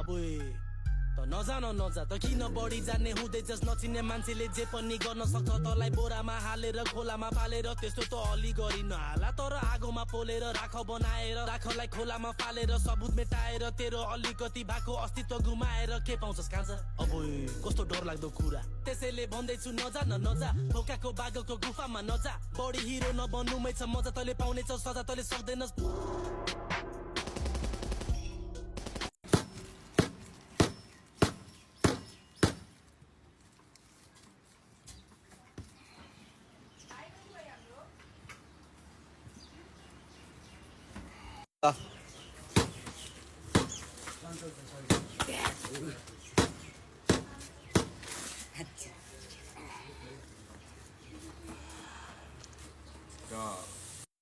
अबुई त नजा त किन बढी जान्ने हुँदै जस नचिन्ने मान्छेले जे पनि गर्न सक्छ तलाई बोरामा हालेर खोलामा फालेर त्यस्तो त अलि गरी नहाला तर आगोमा पोलेर राख बनाएर राखलाई खोलामा फालेर सबुत मेटाएर तेरो अलिकति भएको अस्तित्व गुमाएर के पाउँछस् कान्छ अबुई कस्तो डर लाग्दो कुरा त्यसैले भन्दैछु नजा ढोकाको बागको गुफामा नजा बढी हिरो नबन्नुमै छ मजा तैले पाउनेछ सजा तैले सक्दैनस्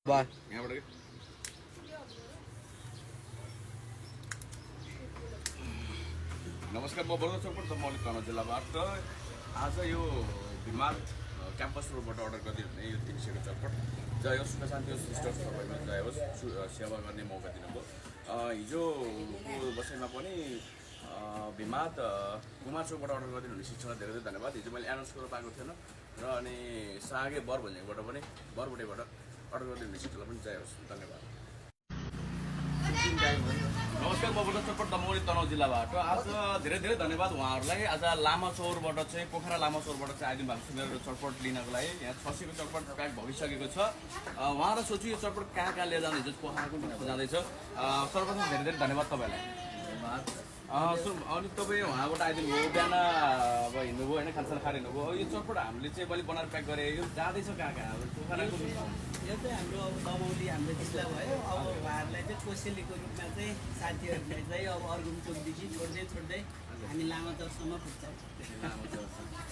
Bye. नमस्कार म बडोदा चौकबाट दमौली तनहुँ जिल्लाबाट आज यो भिमाल क्याम्पस रोडबाट अर्डर गरिदिने यो 300 को चटपट जय होस् सुख शान्ति होस् सिस्टर्स सबैमा जय होस् सेवा गर्ने मौका दिनुभयो हिजोको बसाइमा पनि भिमाल कुमार चौकबाट अर्डर गरिदिनु हुने शिक्षकलाई धेरै धेरै धन्यवाद हिजो मैले एनाउन्स गरेर पाएको थिएन र अनि सागे बर भन्नेबाट पनि बरबुटेबाट अर्डर गरिदिनु हुने शिक्षकलाई पनि जय होस् धन्यवाद नमस्कार म बडोदा चौकबाट दमौली तनहुँ जिल्लाबाट आज धेरै धेरै धन्यवाद उहाँहरूलाई आज लामा चौरबाट चाहिँ पोखरा लामा चौरबाट चाहिँ आइदिनु भएको छ मेरो चटपट लिनको लागि यहाँ 600 को चटपट प्याक भइसकेको छ उहाँलाई सोच्छु यो चटपट कहाँ लिएर जाँदैछ पोखराको जाँदैछ सर्वप्रथम धेरै धेरै धन्यवाद तपाईँलाई अनि तपाईँ उहाँबाट आइदिनु भयो बिहान अब हिँड्नुभयो होइन खानसाना खाएर हिँड्नुभयो यो चटपट हामीले चाहिँ मैले बनाएर प्याक गरेँ यो जाँदैछ कहाँ अब पोखराको यो चाहिँ हाम्रो अब दमौली हाम्रो जिल्ला भयो अब उहाँहरूलाई चाहिँ कोसेलीको रूपमा चाहिँ साथीहरूलाई चाहिँ अब अर्घुमचोकदेखि छोड्दै हामी लामा चौरसम्म पुग्छौँ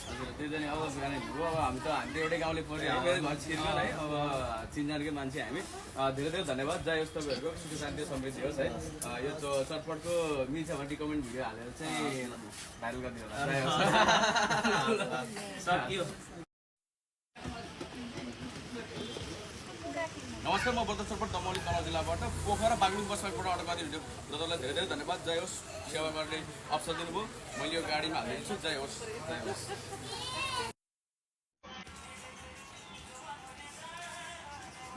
हजुर त्यो चाहिँ अब बिहान हिँड्नुभयो अब हामी त एउटै गाउँले पऱ्यो मेरो घर छिर्न है अब चिनजानकै मान्छे हामी धेरै धेरै धन्यवाद जय होस् तपाईँहरूको सुख शान्ति समृद्धि होस् है यो चटपटको मिल्छ भने कमेन्ट भिडियो हालेर चाहिँ भाइरल गरिदिनु होला सकियो नमस्कार म बडोदा चौकबाट दमौली तनहुँ जिल्लाबाट पोखरा बागलुङ बसबाट अर्डर गरिदिनु ब्रदरलाई धेरै धेरै धन्यवाद जय होस् सेवा गर्ने अवसर दिनुभयो मैले यो गाडीमा हालिदिन्छु जय होस् जय होस्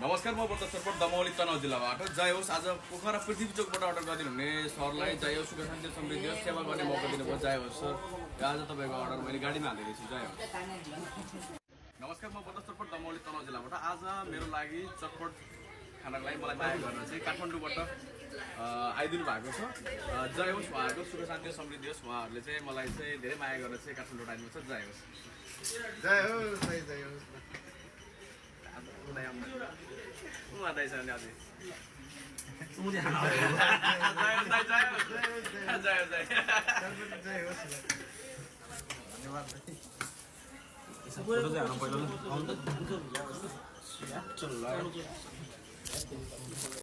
नमस्कार म बडोदा चौकबाट दमौली तनहुँ जिल्लाबाट जय होस् आज पोखरा पृथ्वी चोकबाट अर्डर गरिदिनु हुने सरलाई जय होस् सुख शान्ति समृद्धि होस् सेवा गर्ने मौका दिनुभयो जय होस् सर आज तपाईँको अर्डर मैले गाडीमा हालिदिएको छु जय होस् नमस्कार म बडोदा चौकबाट दमौली तनहुँ जिल्लाबाट आज मेरो लागि चटपट खानाको लागि मलाई माया गर्न चाहिँ काठमाडौँबाट आइदिनु भएको छ जय होस् उहाँहरूको सुख शान्ति समृद्धि होस् उहाँहरूले चाहिँ मलाई चाहिँ धेरै माया गरेर चाहिँ काठमाडौँबाट आइदिनु छ जय होस् जय होस् जय होस् धन्यवाद